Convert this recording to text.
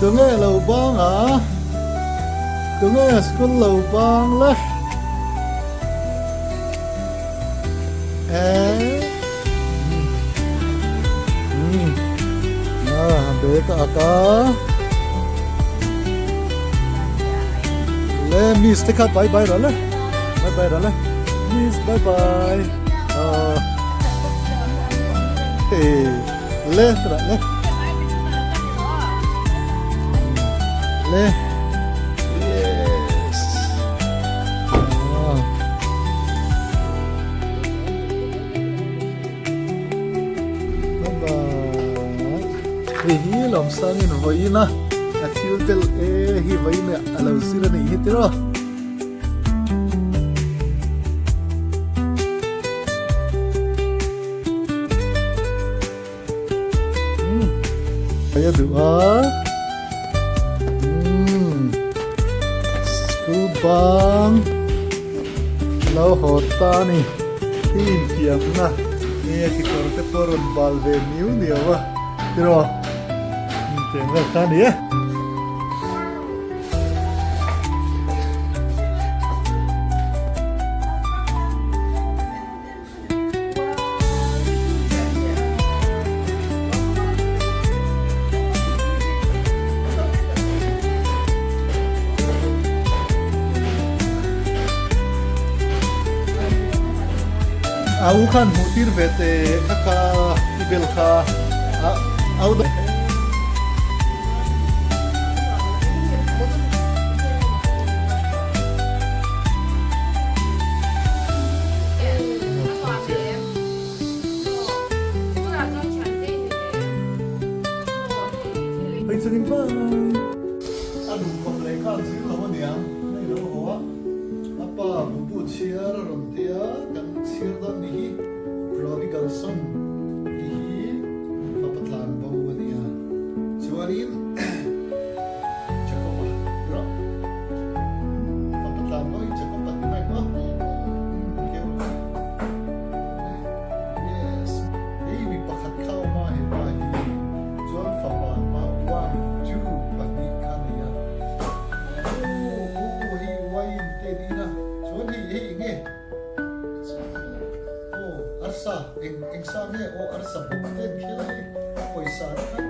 Tunge lo bang a? Tunge school lo bang le? Eh? Hmm. Ah, bag a ak a. Le miss te kha bye bye rawh le. Bye bye rawh le. Miss bye bye. Ah. Hey, le tara le. Le. Yes. Ah. Bye bye. Hei hi lawmsangin vawiin a a thil tel e hi vawiin a lo zir a nih hi tiraw. Hei a duh a. School bang lo haw ta a ni. Hi infiamna nge a kekawr te pawh a rawn bal ve niu niau a tiraw infiam vel kha a ni e. A u khan hmuh tir ve teh kha kha i bel kha a au dawn. Hei chuanin bye. A duh khawp leh kha an zir lo aniang hei lo haw a a pa bubu chhiar a rawn ti a kan chhiar dawn ni hi Prodigal Son tih hi fapa tlan bo ania chuanin Jacob-a rawh fapa tlan bo hi Jacob-a ti mai maw Yes hei mi pakhat kha awm a hepa hi chuan fapa pa one two pahnih kha a nei a oh oh hei wine te a ni a chuan hei hei eng nge oh arsa eng eng sa nge aw arsa bawk te an khel a hei pawisa te kha.